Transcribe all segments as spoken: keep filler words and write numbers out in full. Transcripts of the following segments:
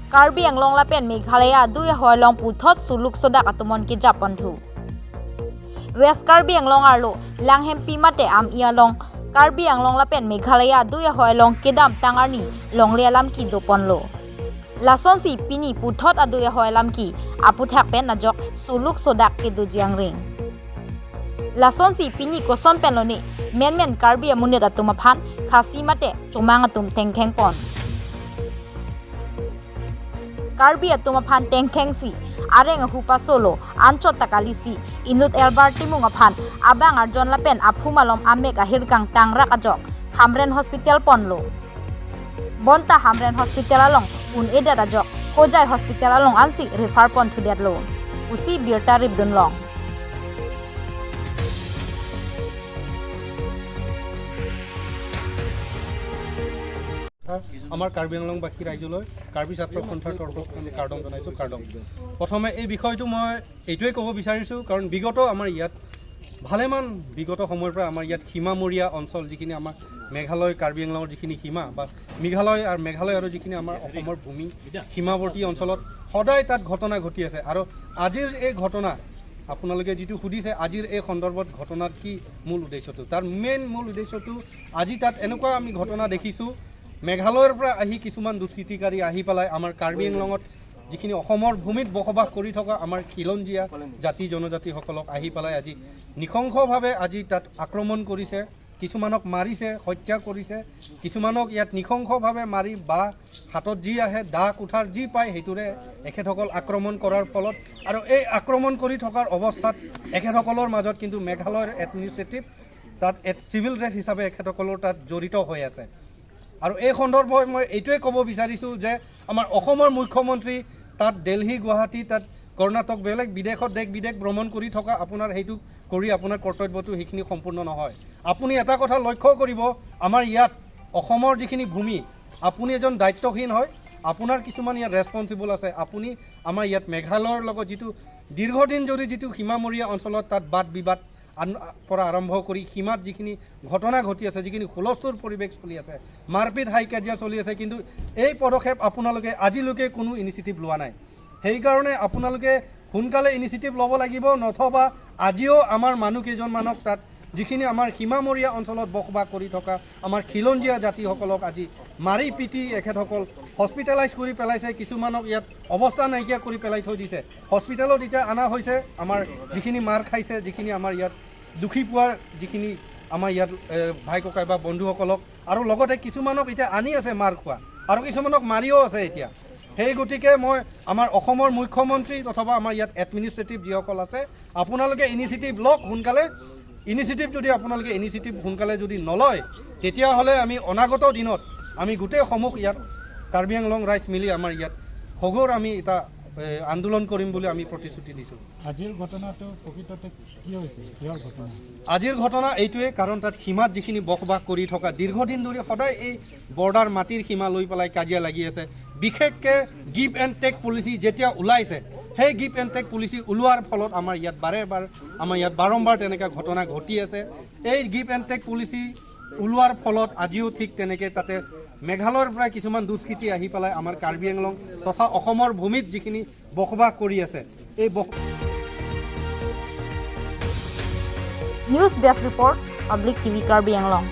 Karbi Anglong lapen Meghalaya adui ahoi along puthot suluk sodak atum on kejap ponthu. West Karbi Anglong arlo Langhempi mate Ami along Karbi Anglong lapen Meghalaya adui ahoi along kedamtang arni longle alam kedo ponlo. Lasonsi pini puthot adui ahoi alam ke aputhak pen ajok suluk sodak kedoji angring. Lasonsi pini koson pen lone menmen Karbi amonit atum aphan Khasi mate Chomang atum tengkheng pon. Karbi atum aphan tengkhengsi areng ahu pasolo anchot ta kalisi inut Elbar Timung aphan abang arjon lapen aphu malom amek ahirkang tangrak ajok Hamren Hospital ponlo. Bonta Hamren Hospital along un-edet ajok Hojai Hospital along ansi refer ponthudetlo pusi birta ripdunlong. আমাৰ কাৰ্বি আংলংবাসী ৰাইজলৈ কাৰ্বি ছাত্ৰ সন্থাৰ তৰফত আমি কাৰ্ডম জনাইছোঁ, কাৰ্ডম। প্ৰথমে এই বিষয়টো মই এইটোৱে ক'ব বিচাৰিছোঁ, কাৰণ বিগত আমাৰ ইয়াত ভালেমান বিগত সময়ৰ পৰা আমাৰ ইয়াত সীমামূৰীয়া অঞ্চল, যিখিনি আমাৰ মেঘালয়, কাৰ্বি আংলঙৰ যিখিনি সীমা বা মেঘালয় আৰু মেঘালয় আৰু যিখিনি আমাৰ অসমৰ ভূমি সীমাৱৰ্তী অঞ্চলত সদায় তাত ঘটনা ঘটি আছে। আৰু আজিৰ এই ঘটনা আপোনালোকে যিটো সুধিছে, আজিৰ এই সন্দৰ্ভত ঘটনাৰ কি মূল উদ্দেশ্যটো, তাৰ মেইন মূল উদ্দেশ্যটো আজি তাত এনেকুৱা আমি ঘটনা দেখিছোঁ, মেঘালয়ৰ পৰা আহি কিছুমান দুষ্কৃতিকাৰী আহি পেলাই আমাৰ কাৰ্বি আংলঙত যিখিনি অসমৰ ভূমিত বসবাস কৰি থকা আমাৰ খিলঞ্জীয়া জাতি জনজাতিসকলক আহি পেলাই আজি নৃশংসভাৱে আজি তাত আক্ৰমণ কৰিছে, কিছুমানক মাৰিছে, হত্যা কৰিছে, কিছুমানক ইয়াত নৃশংসভাৱে মাৰি বা হাতত যি আহে, দা কুঠাৰ যি পায়, সেইটোৰে এখেতসকল আক্ৰমণ কৰাৰ ফলত আৰু এই আক্ৰমণ কৰি থকাৰ অৱস্থাত এখেতসকলৰ মাজত কিন্তু মেঘালয়ৰ এডমিনিষ্ট্ৰেটিভ তাত এড-, চিভিল ড্ৰেছ হিচাপে এখেতসকলৰ তাত জড়িত হৈ আছে। আৰু এই সন্দৰ্ভত মই এইটোৱে ক'ব বিচাৰিছোঁ যে আমাৰ অসমৰ মুখ্যমন্ত্ৰী তাত দেলহি, গুৱাহাটী, তাত কৰ্ণাটক, বেলেগ বিদেশত, দেশ বিদেশ ভ্ৰমণ কৰি থকা আপোনাৰ সেইটো কৰি আপোনাৰ কৰ্তব্যটো সেইখিনি সম্পূৰ্ণ নহয়। আপুনি এটা কথা লক্ষ্য কৰিব, আমাৰ ইয়াত অসমৰ যিখিনি ভূমি, আপুনি এজন দায়িত্বহীন হয়, আপোনাৰ কিছুমান ইয়াত ৰেছপনচিবল আছে। আপুনি আমাৰ ইয়াত মেঘালয়ৰ লগত যিটো দীৰ্ঘদিন ধৰি যিটো সীমামূৰীয়া অঞ্চলত তাত বাদ বিবাদ আন-, পৰা আৰম্ভ কৰি সীমাত যিখিনি ঘটনা ঘটি আছে, যিখিনি হুলস্থুল পৰিৱেশ চলি আছে, মাৰপিট হাই কাজিয়া চলি আছে, কিন্তু এই পদক্ষেপ আপোনালোকে আজিলৈকে কোনো ইনিচিয়েটিভ লোৱা নাই। সেইকাৰণে আপোনালোকে সোনকালে ইনিচিয়েটিভ ল'ব লাগিব, নথবা আজিও আমাৰ মানুহ কেইজনমানক তাত যিখিনি আমাৰ সীমামূৰীয়া অঞ্চলত বসবাস কৰি থকা আমাৰ খিলঞ্জীয়া জাতিসকলক আজি মাৰি পিটি এখেতসকল হস্পিটেলাইজ কৰি পেলাইছে, কিছুমানক ইয়াত অৱস্থা নাইকিয়া কৰি পেলাই থৈ দিছে। হস্পিটেলত এতিয়া অনা হৈছে আমাৰ যিখিনি মাৰ খাইছে, যিখিনি আমাৰ ইয়াত দুখী পোৱা যিখিনি আমাৰ ইয়াত, এ, ভাই ককাই বা বন্ধুসকলক, আৰু লগতে কিছুমানক এতিয়া আনি আছে মাৰ খোৱা, আৰু কিছুমানক মাৰিও আছে এতিয়া। সেই গতিকে মই আমাৰ অসমৰ মুখ্যমন্ত্ৰী অথবা আমাৰ ইয়াত এডমিনিষ্ট্ৰেটিভ যিসকল আছে, আপোনালোকে ইনিচিয়েটিভ লওক সোনকালে। ইনিচিয়েটিভ যদি আপোনালোকে ইনিচিয়েটিভ সোনকালে যদি নলয়, তেতিয়াহ'লে আমি অনাগত দিনত আমি গোটেই সমূহ ইয়াত কাৰ্বি আংলং ৰাইজ মিলি আমাৰ ইয়াত সগৌৰ আমি এটা, এ, আন্দোলন কৰিম বুলি আমি প্ৰতিশ্ৰুতি দিছোঁ। আজিৰ ঘটনাটো প্ৰকৃততে কি হৈছে? কিহৰ ঘটনা? আজিৰ ঘটনা এইটোৱে, কাৰণ তাত সীমাত যিখিনি বসবাস কৰি থকা দীৰ্ঘদিন ধৰি সদায় এই বৰ্ডাৰ মাটিৰ সীমা লৈ পেলাই কাজিয়া লাগি আছে। বিশেষকে গিভ এণ্ড টেক পলিচি যেতিয়া ওলাইছে, সেই গিভ এণ্ড টেক পলিচি ওলোৱাৰ ফলত আমাৰ ইয়াত বাৰে বাৰ, আমাৰ ইয়াত বাৰম্বাৰ তেনেকুৱা ঘটনা ঘটি আছে। এই গিভ এণ্ড টেক পলিচি ওলোৱাৰ ফলত আজিও ঠিক তেনেকে তাতে মেঘালয়ৰ পৰা কিছুমান দুষ্কৃতি আহি পেলাই আমাৰ কাৰ্বি আংলং তথা অসমৰ ভূমিত যিখিনি বসবাস কৰি আছে, এই বস- News Desk Report, Public TV Karbi Anglong.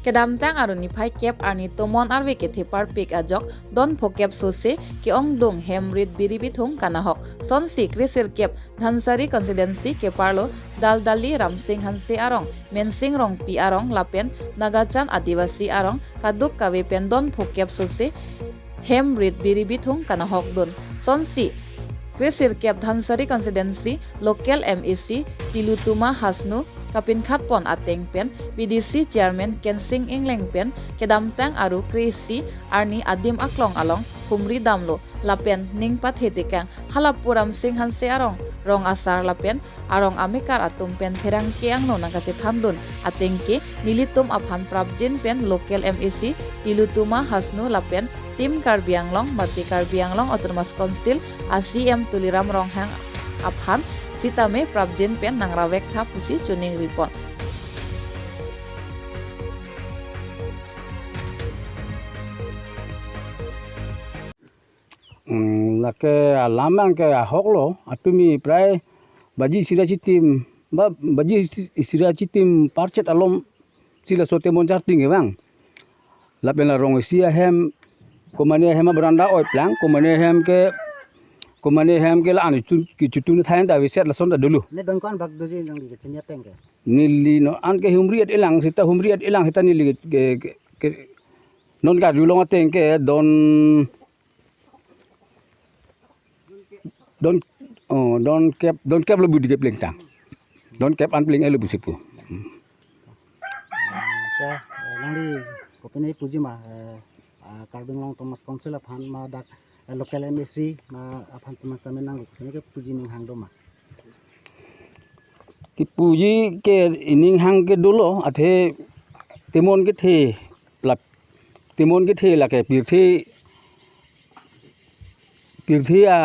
Kedamtang arni niphai kep arni tomon arve kethe parpik ajok don phokep sose ke-ongdung hem rit biri bithung kanahok. Sonsi kresirkep Dhansiri constituency keparlo Daldali Ramsing Hanse arong, Mensing Rongpi arong lapen Nagachan Adivasi arong kaduk kave pen don phokep sose hem rit biri bithung kanahok dun. Sonsi kresirkep Dhansiri constituency local M A C Tilottama Hasnu kapinkhat pon ateng pen B D C chairman Kensing Engleng pen kedamtang arni kre-isi arni adim aklong along humri damlo lapen ning pathe tekang. Hala pu Ramsing Hanse arong rong asar lapen arong amekar atum pen pherangke angno nangkachethandun atengke nelitum aphan prapjin pen local M A C Tilottama Hasnu lapen Team Karbi Anglong mate Karbi Anglong Autonomous Council a C M Tuliram Ronghang aphan sitame prapjin pen nangravek tha pusi choningri pon. Hmm, lake alam abangke ahok lo, atumi prai baji sira chitim, ba, baji sira chitim parchet alom sila so temon charting ke bang. Lapen la rong isi ahem, komane ahem abranda oi plang, komane ahem ke, komane ahem ke la anu chun, kichutun thain ta viset lason ta dulu. Ne don ko-an bak doji nangli kechini ateng ke? Neli non an ke humri at ilang sita, humri at ilang sita neli ke, ke, ke, non karjulong ateng ke don, don, oh, don kep, don kep lo budi ke pleng tang. Don kep an pleng elo busipu. Hmm. Sa, eh, nangli kopine puji ma, eh, ah, Karbi Anglong Autonomous Council aphan ma dak, eh, local M A C ma aphan teman teman nangli kopine ke puji ning hang do ma? Kipuji ke ining hang ke dolo, athe temon kethe lap, temon kethe lake pirthe, pirthe a,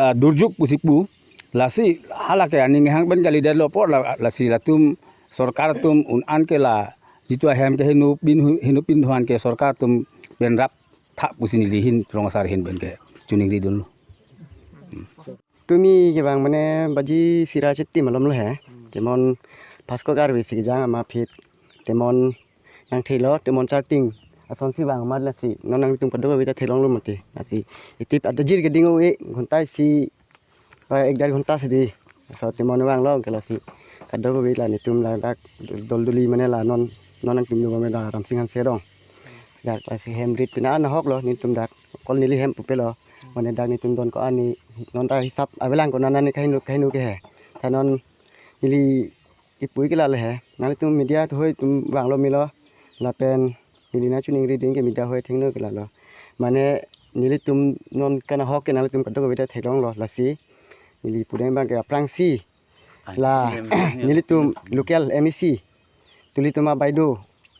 a durjuk pusi pu. Lasi halake aning hang pen kalidetlo apot la, lasi latum sorkar atum un an ke la jitu ahem ke henu pin hu-, henu pin thuan ke sorkar atum pen rap tha pusi neli hin rong asar hin pen ke choningri dunlo. Tumi ke bang mane baji sira chitim alom lo he. Temon pasko karve si kejang ama phit. Temon nangthelo, temon charting. Asonsi bang amat lasi. Non nangtum kadokave ta thelonglo mati. Lasi. Itip adajir keding o e ghonta isi, ba ek der ghonta si di. So temon vanglo ke lasi. Kadokave la netum ladak dol duli mane la non, non nangtum do mane la Ramsing Hanse rong. Dak lasi hem rit pina nahok lo netum dak. Kol neli hem pupe lo. Mane dak netum don ko-an ne non ta hisap avelang ko nana ne kahinu kahinu ke he. Ta non neli ipui ke la le he. Nanglitum media thoi tum vanglo melo. Lapen neli nangchoningri ding ke media thoi thengno ke la lo. Mane nelitum non kana hok ke nanglitum kadokave ta theklonglo lasi. Neli pudeng bang ke aphrangsi. Ai, la, nelitum local M A C. Tulittama Baideo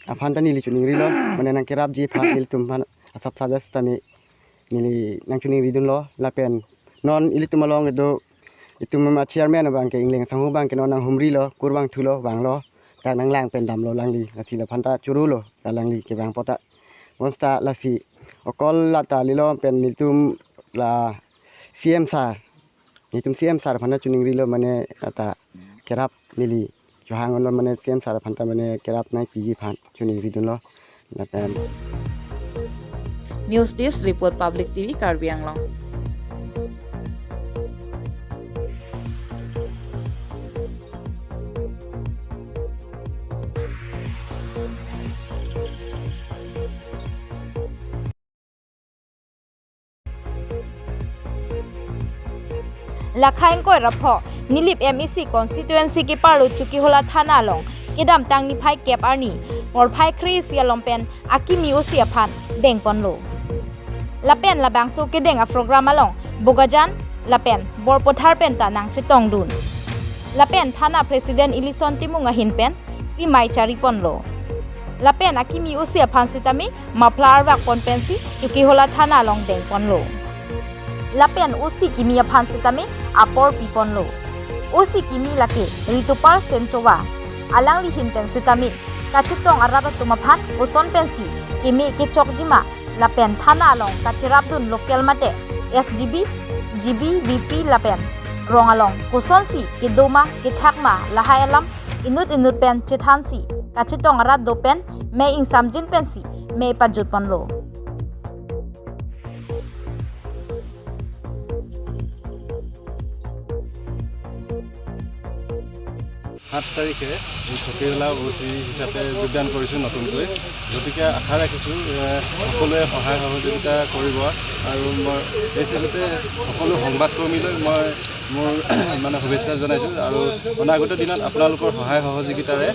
aphan ta neli choningrilo, mane nangkerapji aphan nelitum aphan asap saja sitame neli nangchoningri dunlo, lapen non ilitum along kedo itum ama chairman abang ke Ingleng Sangho abang ke non nanghumrilo, kur vangthulo, vanglo, ta nanglang pen damlo alangli, lasi laphan ta churulo, alangli kevang apot ta. Bonta lasi okol la ta lilo pen nelitum la C M sir, nelitum C M sir aphan ta choningrilo mane ta kerap neli chohang lo mane C M sir aphan ta mane kerap nangpiji aphan choningri dunlo. Lapen News Desk Report, Public T V Karbi Anglong. Lakhai ingkoi ra pho, Nilip M A C constituency keparlo Chokihola thana along kedamtang niphai kep arni porphai kre-isi along pen akimi O C aphan dengponlo. Lapen labangso kedeng aprogram along Bokajan lapen Borpathar pen ta nangchetongdun. Lapen thana president Elison Timung ahin pen si mei chariponlo. Lapen akimi O C aphan sitame muffler arvakpon pensi Chokihola thana along dengponlo. Lapen O C kimi aphan sitame apor piponlo. O C kimi lake Ritupal Senchowa. Alangli ahin pen sitame kachetong arat atum aphan koson pensi keme kechokjima lapen thana along kacherapdun local mate S G B, G B, V P lapen rong along kosonsi kedoma kethakma lahai alam inut inut pen chethansi kachetong arat do pen mei ingsamjin pensi mei pajutponlo. সাত তাৰিখে এই চকীহোলা অ' চি হিচাপে যোগদান কৰিছোঁ নতুনকৈ। গতিকে আশা ৰাখিছোঁ, এ, সকলোৱে সহায় সহযোগিতা কৰিব আৰু মই এই চেগতে সকলো সংবাদকৰ্মীলৈ মই মোৰ মানে শুভেচ্ছা জনাইছোঁ আৰু অনাগত দিনত আপোনালোকৰ সহায় সহযোগিতাৰে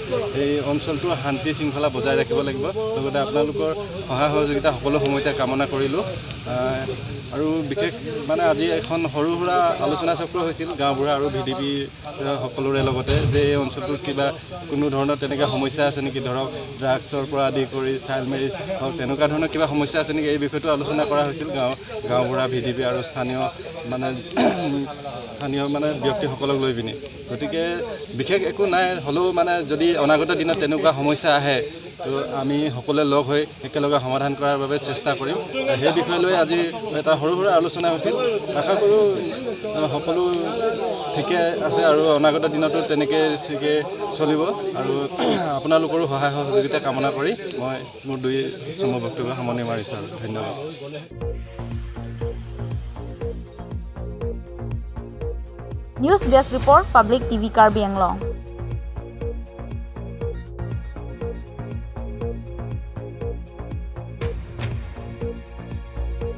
এই অঞ্চলটোৰ শান্তি শৃংখলা বজাই ৰাখিব লাগিব। লগতে আপোনালোকৰ সহায় সহযোগিতা সকলো সময়তে কামনা কৰিলোঁ। আহ, আৰু বিশেষ মানে আজি এখন সৰু সুৰা আলোচনা চক্ৰ হৈছিল গাঁওবুঢ়া আৰু ভি ডি পি সকলোৰে লগতে, যে এই অঞ্চলটোত কিবা কোনো ধৰণৰ তেনেকুৱা সমস্যা আছে নেকি, ধৰক ড্ৰাগছৰ পৰা আদি কৰি চাইল্ড মেৰিজ হওক, তেনেকুৱা ধৰণৰ কিবা সমস্যা আছে নেকি, এই বিষয়টো আলোচনা কৰা হৈছিল গাঁও গাঁওবুঢ়া, ভি ডি পি আৰু স্থানীয় মানে স্থানীয় মানে ব্যক্তিসকলক লৈ পিনি। গতিকে বিশেষ একো নাই, হ'লেও মানে যদি অনাগত দিনত তেনেকুৱা সমস্যা আহে, তো আমি সকলোৱে লগ হৈ একেলগে সমাধান কৰাৰ বাবে চেষ্টা কৰিম। সেই বিষয় লৈ আজি এটা সৰু সুৰা আলোচনা হৈছিল। আশা কৰোঁ, আহ, সকলো ঠিকে আছে আৰু অনাগত দিনতো তেনেকে ঠিকে চলিব আৰু আপোনালোকৰো সহায় সহযোগিতা কামনা কৰি মই মোৰ দুই চমু বক্তব্য সামৰণি মাৰিছোঁ আৰু ধন্যবাদ। News Desk Report, Public T V Karbi Anglong.